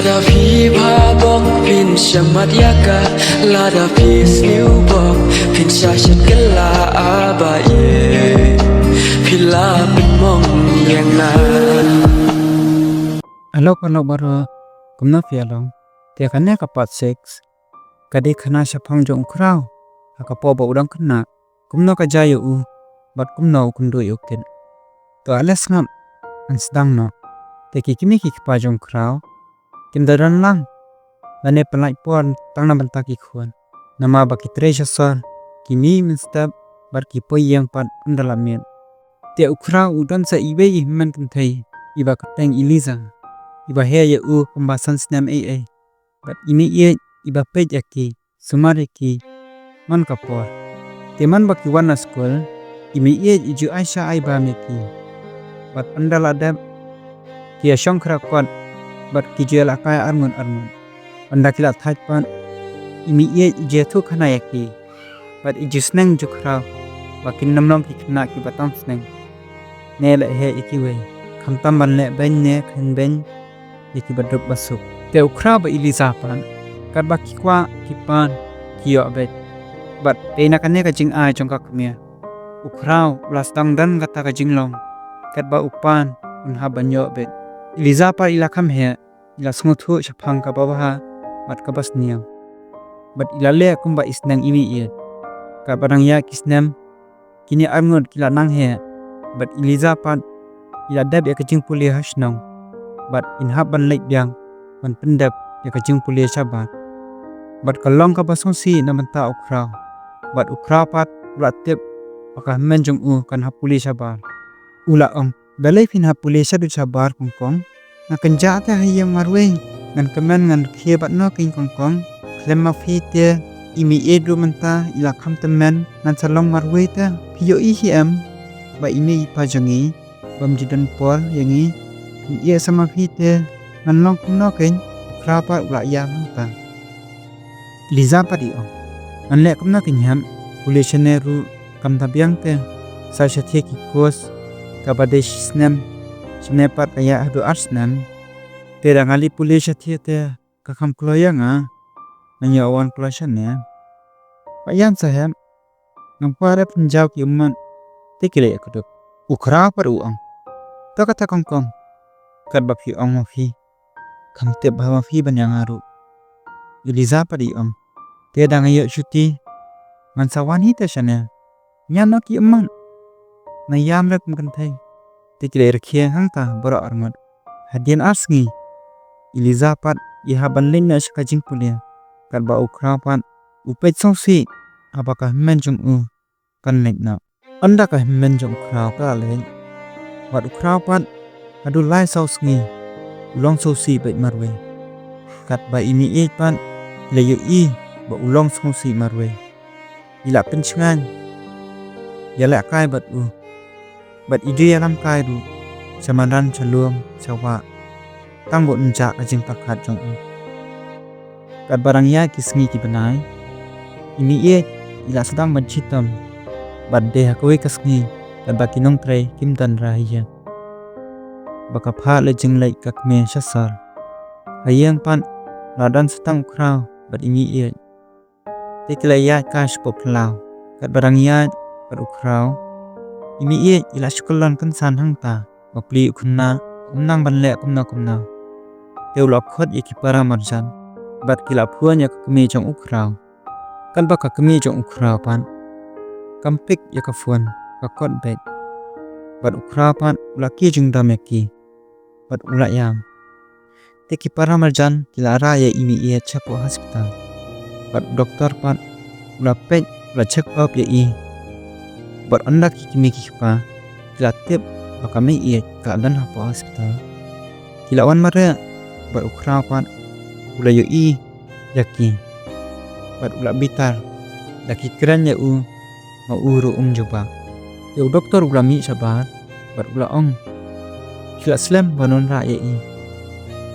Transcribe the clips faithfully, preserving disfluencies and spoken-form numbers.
Lada phi bha bok phin shamat ïa ka, lada phi sniew bok phin sha shet kylla, a ba ïeit phi la pynmong ïa nga. Hello paralok baroh, kumno phi ïa long? Te kane ka part six ka dei khana shaphang jong u Khraw ha ka por ba u dang khynnah, kumno ka jia ïa u bad kumno u kynduh ïa u kit. To ale sngap, ngan sdang noh. Te ki kmie ki kpa jong u Khraw kim da don lang lane pynlait por tang na bynta ki khun, namar ba ki trei sha sor, ki mih mynstep bad ki poi ïing pat ynda la miet. Te u Khraw u don sa iwei i hynmen kynthei iba kyrteng i Liza, iba heh ïa u kumba san snem eiei. Bad i meiieit iba peit ïa ki, sumar ïa ki man ka por. Te man ba ki wan na skul, i meiieit i ju ai sha ai bam ïa ki. Bad ynda la dep, ki ïa shong khra kot bad ki ju ïalehkai arngut arngut. Ynda ki la thait pat, i meiieit i ju ïathuh khana ïa ki. Bad i ju sneng ju khraw ba kin nym long ki khynnah kiba tam sneng. Ne leh heh ïa kiwei, khamtam ban leh beiñ ne kheiñ beiñ ïa kiba duk ba suk. Te u Khraw bad i Liza pat, katba ki kwah ki pan, ki ïoh beit. Bad dei na kane ka jingai jong ka kmie, u Khraw u la sdang don kata ka jinglong katba u pan un hap ban ïoh beit. I Liza pat i la kham heh, i la sngewthuh shaphang kaba bha bad kaba sniew. Bad i la leh kumba i sneng i meiieit. Katba dang ïaid ki snem, kine arngut ki la nang heh, bad i Liza pat i la dep ïa ka jingpule ha shnong, bad in hap ban leit biang ban pyndep ïa ka jingpule shabar. Bad ka long kaba sngewsih na bynta u Khraw, bad u Khraw pat u la tip ba ka hynmen jong u kan hap pule shabar. U la ong, balei phin hap pule shaduh shabar kongkong? Nga kynjah te ha ïing marwei, ngan kmen ngan rkhie bad no keiñ kongkong. Khlem ma phi te, i meiieit ruh mynta i la kham tymmen, ngan sa long marwei te. Phi ïohi hi em ba i mei i pa jong ngi bym ju don por ïa ngi, phin ïeh sa ma phi te, ngan long kumno keiñ? U Khraw pat u la ïam hangta. Liza pat i ong, ngan leh kumno keiñ hep, pule shane ruh kam da biang te, sa shathie ki course kaba dei shi snem, shane pat ka ïaid haduh ar snem. Te da nga leit pule shathie te ka kham kloi ïa nga, ngan ïoh wan kloi shane. Ba ïam sa hep, ngam kwah re pynjaw ki ummat. Te ki leit ïakdup. U Khraw pat u ong, to kata kongkong, katba phi ong ma phi, kham tip bha ma phi ban ïa nga ruh. I Liza pat i ong, te da nga ïoh shuti ngan sa wan hi te shane. Ñiad noh ki ummat, na ïam re kum kynthei. Te ki leit rkhie hangta baroh arngut. Hadien ar sngi, i Liza pat i hap ban leit noh sha ka jingpule, katba u Khraw pat u peit sngewsih haba ka hynmen jong u kan leit noh. Ynda ka hynmen jong u Khraw ka la leit, bad u Khraw pat haduh lai saw sngi u long sngewsih beit marwei. Katba i meiieit pat i la ïohi ba u long sngewsih marwei, i la pynshngaiñ ïalehkai bad u, bad i ju ïalam kai ruh sha madan sha lum sha wah, tang ba un jah ka jingpyrkhat jong u. Katba dang ïaid ki sngi ki bnai, i meiieit i la sdang ban shitom, bad dei ha kawei ka sngi katba ki nongtrei kim don re ha ïing, ba ka phah la jingleit ka kmie sha sor. Ha ïing pat la don sa tang u Khraw bad i meiieit. Te ki la ïaid kai shapoh phyllaw. Katba dang ïaid bad u Khraw, i meiieit i la shu kyllon kynsan hangta, bapli u khynnah um nang ban leh kumno kumno. Te u la khot ïa ki para marjan bad ki la phone ïa ka kmie jong u Khraw. Katba ka kmie jong u Khraw pat kam pick ïa ka phone, ka kot beit. Bad u Khraw pat u la kiew jingdom ïa ki bad u la ïam. Te ki para marjan ki la rah ïa i meiieit shapoh hospital. Bad u doktor pat u la peit, u la check up ïa i. Bad ynda ki kmie ki kpa ki la tip ba ka meiieit ka la don hapoh hospital, ki la wan mareh, bad u Khraw pat u la ïohi ïa ki. Bad u la bitar, da ki kren ïa u, ma u ruh um jubab. Te u doktor u la mih shabar bad u la ong, phi la slem ban wanrah ïa i.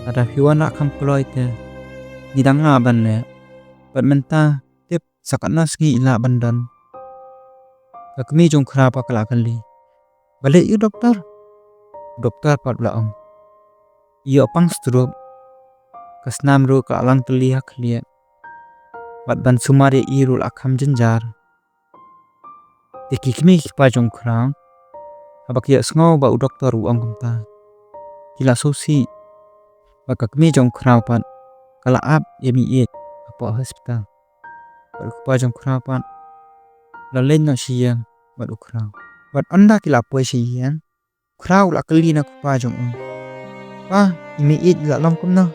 Lada phi wanrah kham kloi te, ngi dang lah ban leh. Bad mynta tip sa katno sngi i lah ban don? Ka kmie jong u Khraw pat ka la kylli. Balei u doktor? U doktor pat u la ong, i ïoh pang stroke. ka snam ruh ka la lang tylli ha khlieh. Bad ban sumar ïa i ruh la kham jynjar. Te ki kmie ki kpa jong u Khraw, haba ki ïohsngew ba u doktor u ong kumta, ki la sngewsih. Bad ka kmie jong u Khraw pat ka la ap ïa i miet hapoh hospital. Bad u kpa jong u Khraw pat u la leit noh sha ïing bad u Khraw. Bad ynda ki la poi sha ïing, u Khraw u la kylli na u kpa jong u, "Pa, i miet i la long kumno?"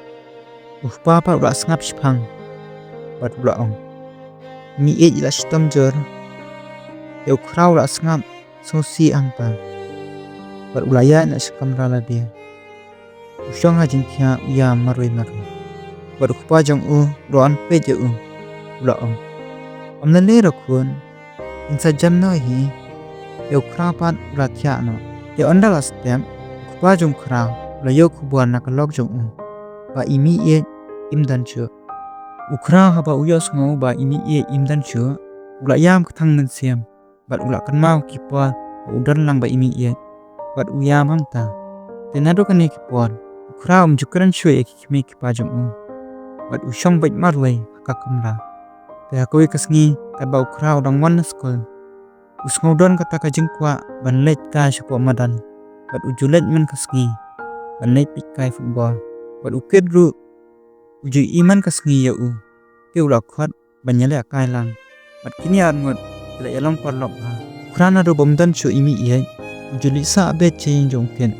U kpa pat u la sngap shiphang bad u la ong, "I miet i la shitom jur." Te u Khraw u la sngap sngewsih hangta bad u la ïaid noh sha kamra lade. U shong ha jingthiah, u ïam marwei marwei. Bad u kpa jong u u la wan peit ïa u, u la ong, "Ym lei lei ruh khun, kin sa jem noh hi." Te u Khraw pat u la thiah noh. Te ynda la step, u kpa jong u Khraw u la ïoh khubor na ka lok jong u ba i miet im don shuh. U Khraw haba u ïohsngew ba i miet im don shuh, u la ïam kthang mynsiem bad u la kynmaw ki por ba u don lang bad i miet bad u ïam hangta. Te naduh kane ka por u Khraw um ju kren shuh ïa ki kmie ki kpa jong u bad u shong beit marwei ha ka kamra. Te ha kawei ka sngi katba u Khraw u dang wan na skul, u sngewdon kata ka jingkwah ban leit kai shapoh madan. Bad u ju leit man ka sngi ban leit peit kai football. Bad u kit ruh u ju ïohi man ka sngi ïa u. Te u la khot ban ïaleh kai lang. Bad kine arngut ki la ïalong paralok bha. U Khraw naduh bym don shuh i miet, u ju leit sah beit sha ïing jong u Kit.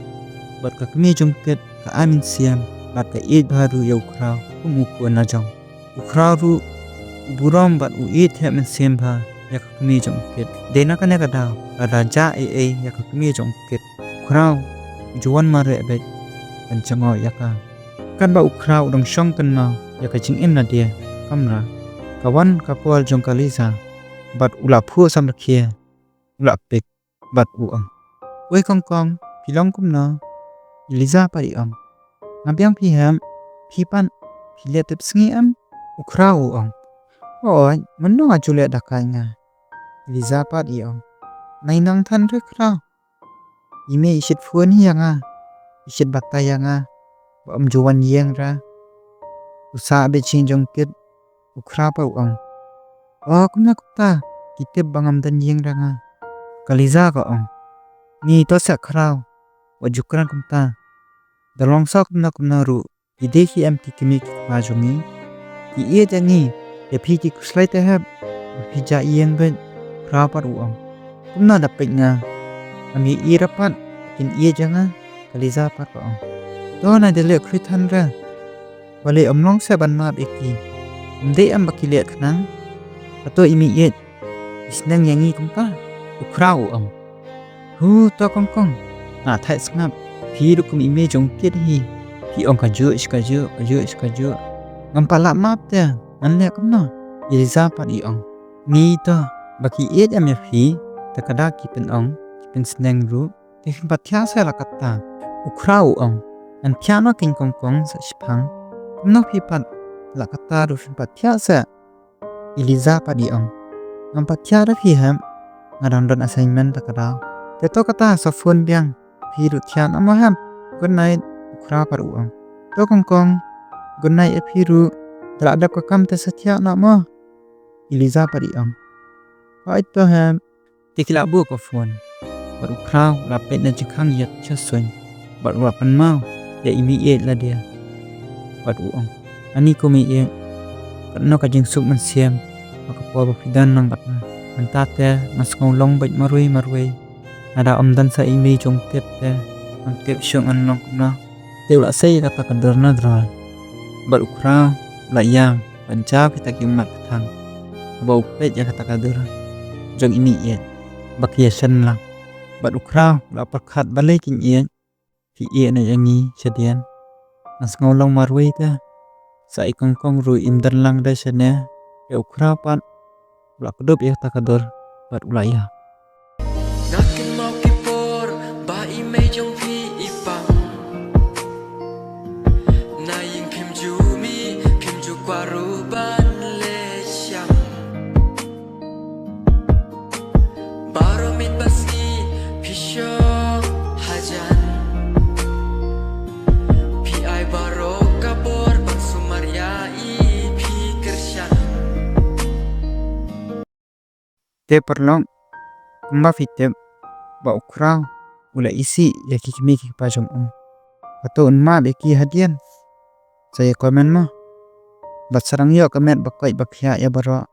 Bad ka kmie jong u Kit ka ai mynsiem bad ka ïeit bha ruh ïa u Khraw kum u khun la jong. U Khraw ruh u burom bad u ïeit thep mynsiem bha ïa ka kmie jong u Kit. Dei na kane ka daw lada jia ei ei ïa ka kmie jong u Kit, u Khraw u ju wan mareh beit ban jngoh ïa ka. Katba u Khraw u dang shong kynmaw ïa ka jingim lade ha kamra, ka wan ka call jong ka Liza bad u la phuh samrkhie, u la pick bad u ong, "Wei Kongkong, phi long kumno?" I Liza pat i ong, "Nga biang phi hep, phi pat phi leh tip sngi em?" U Khraw u ong, "Hooid, mynno nga ju leh da kane nga." I Liza pat i ong, "Nai nang than re Khraw. I mei i shait phone hi ïa nga, i shait batai ïa nga ba ym ju wan ïing re." U sah beit sha ïing jong u Kit, u Khraw pat u ong, "O kumno kumta, ki tip ba ngam don ïing re nga?" Ka Liza ka ong, "Ngi to seh Khraw, wat ju kren kumta. Da long sa kumno kumno ruh, ki dei ki em ki kmie ki kpa jong ngi. Ki ïeit ïa ngi, ïa phi ki khuslai te hep ba phi jia ïing beit." U Khraw pat u ong, "Kumno da peit nga, ngam ïohi re pat ba kin ïeit ïa nga." Ka Liza pat ka ong, "To nai da leh khrui than re. Balei ym long seh ban map ïa ki? Ym dei em ba ki leh khnang? Hato i mei ïeit i sneng ïa ngi kumta?" U Khraw u ong, "Hu to Kongkong, nga thait sngap. Phi ruh kum i mei jong u Kit hi, phi ong kajuh shi kajuh, kajuh shi kajuh. Ngam pat lah map te ngan leh kumno?" I Liza pat i ong, "Ngi to ba ki ïeit em ïa phi, te ka daw ki pynong, ki pynsneng ruh, te phin pat thiah seh la katta." U Khraw u ong, "Ngan thiah noh keiñ Kongkong sa shiphang. Kumno phi pat, la katta ruh phin pat thiah seh?" I Liza pat i ong, "Ngam pat thiah re phi hep, nga dang don assignment da ka daw. Te to kata sa phone biang, phi ruh thiah noh mo hep. Good night." U Khraw pat u ong, "To Kongkong, good night ïa phi ruh, te la dep ka kam te sa thiah noh mo." I Liza pat i ong, "Hooid to hep." Te ki la buh ka phone bad u Khraw u la peit na jingkhang ïa ka suiñ bad u la kynmaw ïa i mei ïeit lade bad u ong, "Ani ko mei ïeit, katno ka jingsuk mynsiem ha ka por ba phi don lang bad nga. Mynta te nga sngew long beit marwei marwei. Lada ym don sa i mei jong u Kit te ngam tip shuh ngan long kumno." Te u la sei ïa kata ka dur na drol bad u Khraw u la ïam ban jaw kita ki ummat kthang haba u peit ïa kata ka dur jong i mei ïeit ba ki ïashem lang. Bad u Khraw u la pyrkhat, "Balei kin ïeit, ki ïeit noh ïa ngi shadien. Nga sngew long marwei te, sa i Kongkong ruh im don lang de shane." Te u Khraw pat u la kdup ïa kata ka dur bad u la ïap. Nga kynmaw ki por ba i mei jong phi i pang. Na ïing phim ju mih, phim ju kwah ruh ban leit shang. Baroh miet ba sngi phi shong hajan. Phi ai baroh ka bor ban sum Te paralok, kumba phi tip ba u Khraw u la isih ïa ki kmie ki kpa jong u. Hato un map ïa ki hadien? Sa ïa comment mo. Bad sa dang ïoh ka met ba koit ba khiah ïa baroh.